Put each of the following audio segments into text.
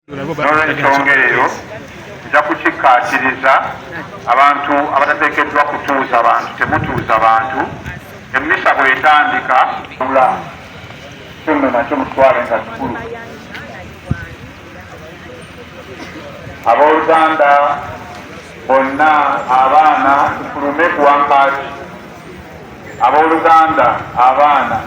N'olwensonga eyo nja kukikkaatiriza abantu abatateekeddwa kutuuza bantu, temutuuza bantu. Emmisa bw'etandika ula kyo nno nakyo mutwale nga kikulu. Abooluganda bonna, abaana tufulume ku wankaaki. Abooluganda, abaana.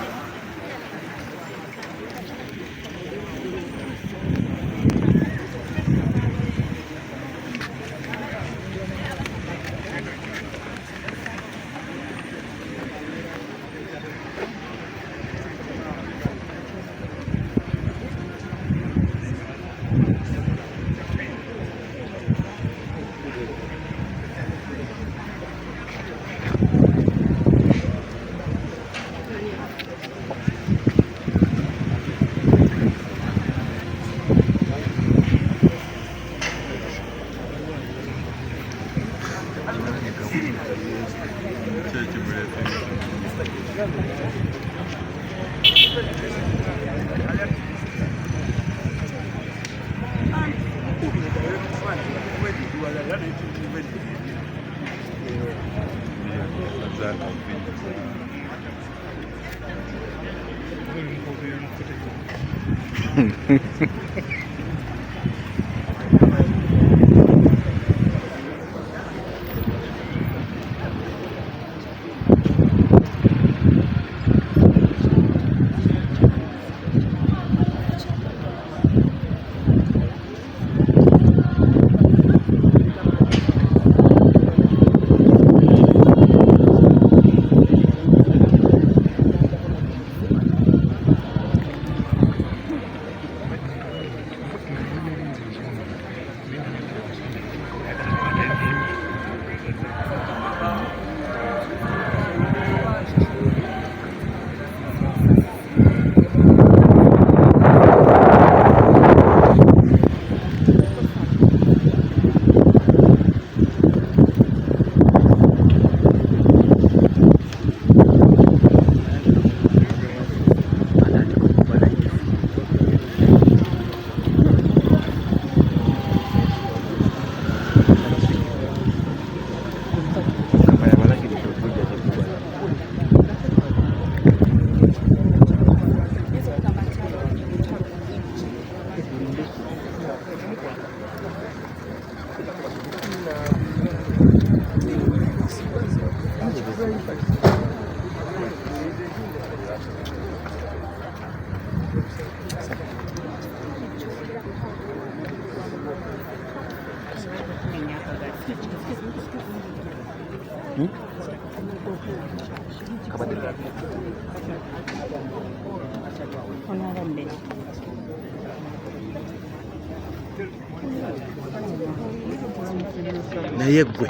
Naye gwe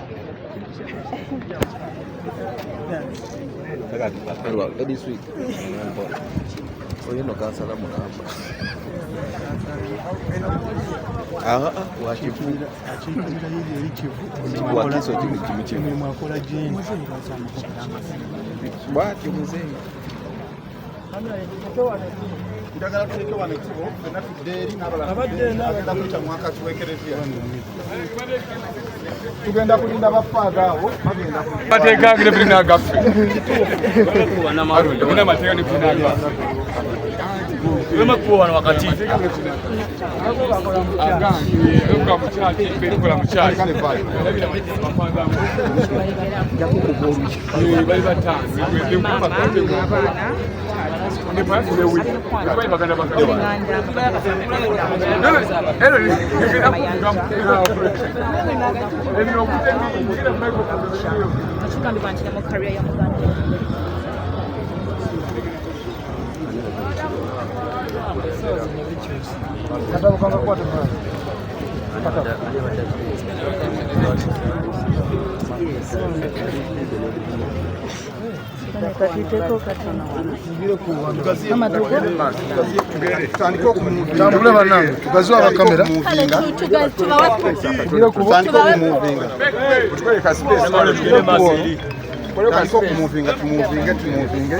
oyo no kansala mulamba wakivu wakiso kimu bwatyo muzeeyi. Njagala tuleke wano ekkubo, ffenna tudde eri n'abalala kuyita mwakati w'ekereziya. Tugenda kulinda bafaaza awo bagenda. Mateeka gine tulina agaffe, tulina amateeka ne tulina agaffe. Tuleme kuba wano wakati. Agange mukyaki betukola mukyaki bali bataano. Kigambibwa nti ne mu career ya muganda Tutandike okumuvinga. Tambule bannange, tugaziwe abakamera. Tutandike okumuvinga. Tutandike okumuvinga, tumuvinge, tumuvinge.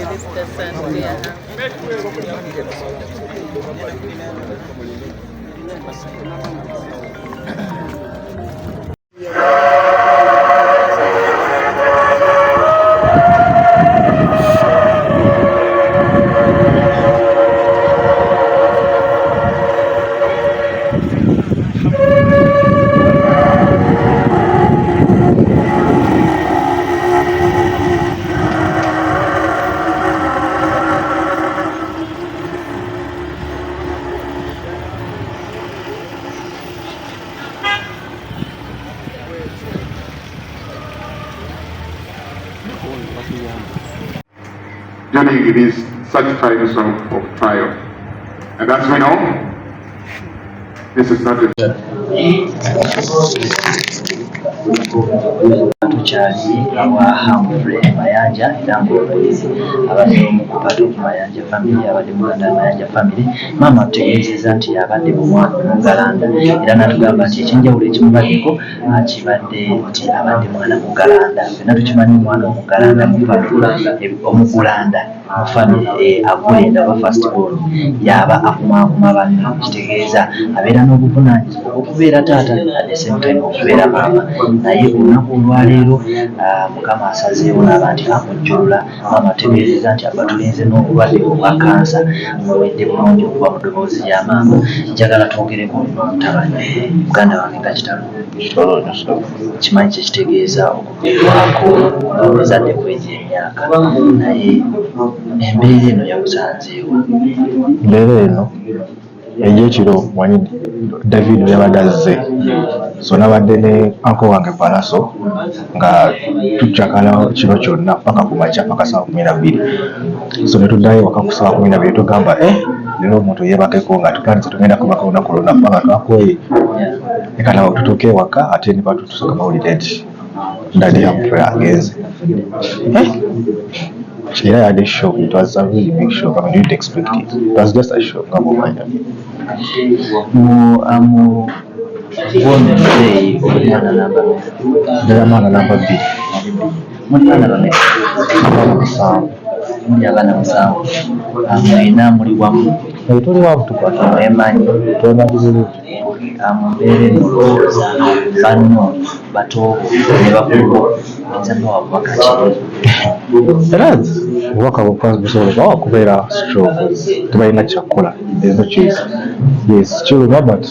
During these such times of trial. And as we know, this is not a Tukyali awa Humphrey Mayanja era ng'omuyizi abadde omu ku part of Mayanja family, abadde muganda wa Mayanja family. Maama atutegeezezza nti abadde omwana omugalanda era n'atugamba nti ekyenjawulo ekimubaddeko kibadde nti abadde mwana mugalanda. Ffenna tukimanyi omwana omugalanda mu family, omugulanda mu family agulenda oba first born yaba akumaakuma banne, kitegeeza abeera n'obuvunaanyizibwa okubeera taata at the same time okubeera maama. Naye olunaku olwaleero Mukama asazeewo n'aba nti amujjulula. Maama ategeezezza nti abatulinze n'obulwadde obwa kansa. Muwedde bulungi okuba mu ddoboozi lya maama. Njagala twogereko n'omutabani, muganda wange, nga kitalo. Kimanyi kyekitegeeza okuviirwako omuzadde kwegyo emyaka, naye embeera eno yakusanzeewa? Embeera eno egyekiro, manyi David yabadde azze, so nabadde ne uncle wange Palaso nga tucakala kiro kyonna paka ku makya, paka 12:00. So ne tuddayo ewaka ku 12:00, tugamba, "Eh, leero omuntu yeebakeko," nga tutandise tugenda kubaka olunaku lwonna kubanga twakooye. Naye kati tutuuke ewaka ate ne batutuusa mawulire nti Daddy Humphrey agenze. Era yadde shock. It was a really big shock. I mean, you didn't expect it. It was just a shock nga bw'omanya. Mu bwono muzeeyi, oli mwana namba meka? Ddala mwana namba 2. Muli baana bameka? Abaana 7. Muli abaana 7. Mwena muli wamu? Eh, tuli wamu, tukwata. Mwemanyi? Twemanyi bulungi. Mu mbeera eno, olowooza banno bato ne bakulu bo oyinza bawa bubaka ki? Era obubaka busobola bawa kubeera strong. Tebalina kyakukola, there's no choice. Yes, kiruma, but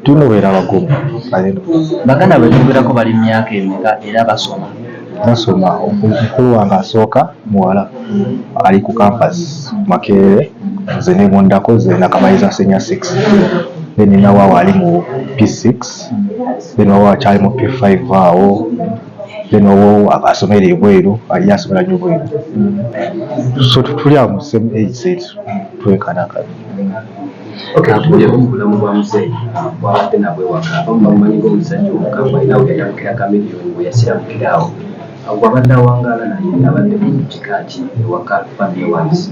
tulina obeera abagumu at the end of the day. Baganda bwe twogerako bali mu myaka emeka era basoma? Basoma. Mukulu wange asooka muwala ali ku campus Makerere, nze ne mundako ze nakamaliza senior 6, then nina waawe ali mu P6, then wawe akyali mu P5 awo, then owo asomera ebweru, ali asomera nnyo bweru. So tuli awo mu same age set, twekanakana. Okay, tukuleko mu bulamu bwa muzeeyi bwabadde nabwe waka. Abamu bamumanyi ng'omusajja omukambwe, alina we yayambukira Chameleone bwe yasiramukira awo. Bw'abadde awangaala naye, abadde mu kika ki ewaka, family wise?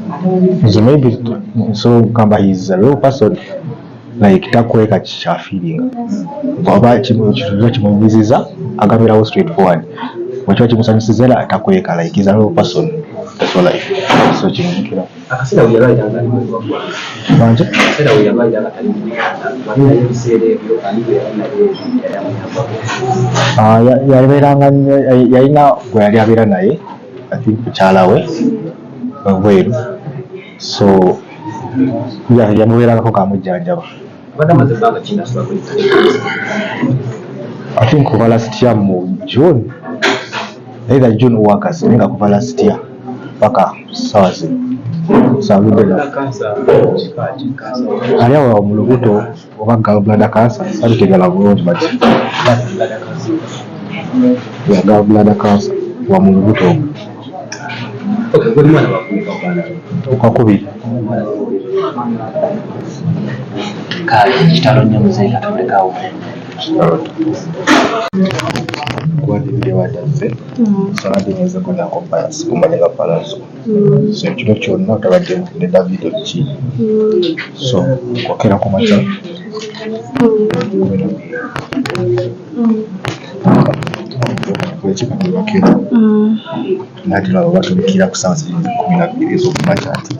Nze maybe nsobola okugamba he is a real person, like takweka kyafeelinga. Oba kiba kimubuuziza, agambirawo straight forward. Bwekiba kimusanyusiza era takweka. Like, he's a real person, that's all I feel. So kimumukira. Akaseera we yalwalira nga ali bweru wa ggwanga? Banje? Akaseera we yalwalira nga tali mu Uganda, wali naye ebiseera ebyo? Ani gwe yali naye yali amuyambako? Ah, yabeeranga yalina gwe yali abeera naye, I think mukyala we webweru, so yamubeerangako kamujjanjaba. Abadde amaze ebbanga ki ng'asula kuli? I think kuva last year mu June, either June or August, naye nga kuva last year paka sawa zino saludde na Kansa kika ki? Kansa? Ali awo mu lubuto oba gallbladder cancer, sabitegala bulungi, but bladder cancer. Yeah, gallbladder cancer wa mu lubuto ogwo. Okay, gwe mwana wakumeka ku baana? Kakubiri. Kale kitalo nnyo muzeeyi, katulekawo. Kuba David yabadde azze, so nabadde ngezeko nako kumanya nga Palaso, so ekiro kyonna otabadde ne David ki, so kwokera ku makya 12 ekikatubakera nati laba batulukira ku saawa ziri 12 ez'okumakya nti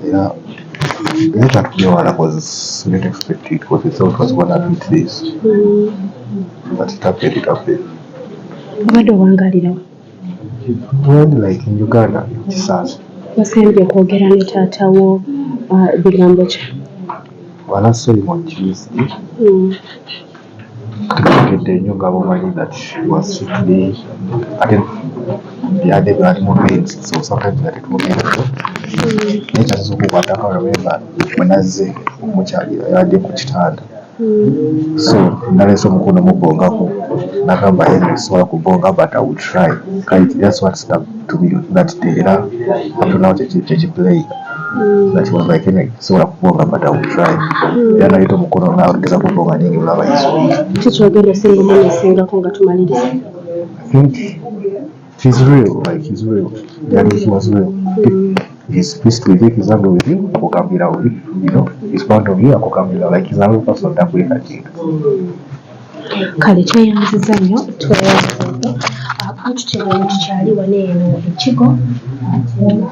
era Let us was we didn't expect it because we thought it was gonna beat this. But it happened, it happened. Obadde owangaalira wa? When like in Uganda, Kisaasi. Wasembye okwogera ne taata wo bigambo ki? Well, I saw him on Tuesday. Tegedde nnyo nga bwomanyi that he was sickly, ate byadde byali mu pains, so sometimes nga tetwogerako, naye kyasinza okukwatako, remember bwe nazze okumukyalira yabadde ku kitanda, so nalese omukono mubongako, nagamba, "Henry, sobola kubonga, but I will try." Kale that's what stuck to me that day, era up to now kyekiplaying that he was like, "Henry, sobola kubonga, but I will try." Era naleta omukono nageza kubonga, naye nga olaba is weak. Ki kyogenda osinga omumisingako nga tumaliriza? I think he's real, like he's real. Daddy, he was real. If he's pissed with you, he's angry with you, akugambirawo. If you know he's proud of you, akugambirawo. Like he's a real person, takweka kintu. Kale tweyanziza nnyo, tweyanziza. Bwetutyo bwe tukyali wano eno ekigo ate nga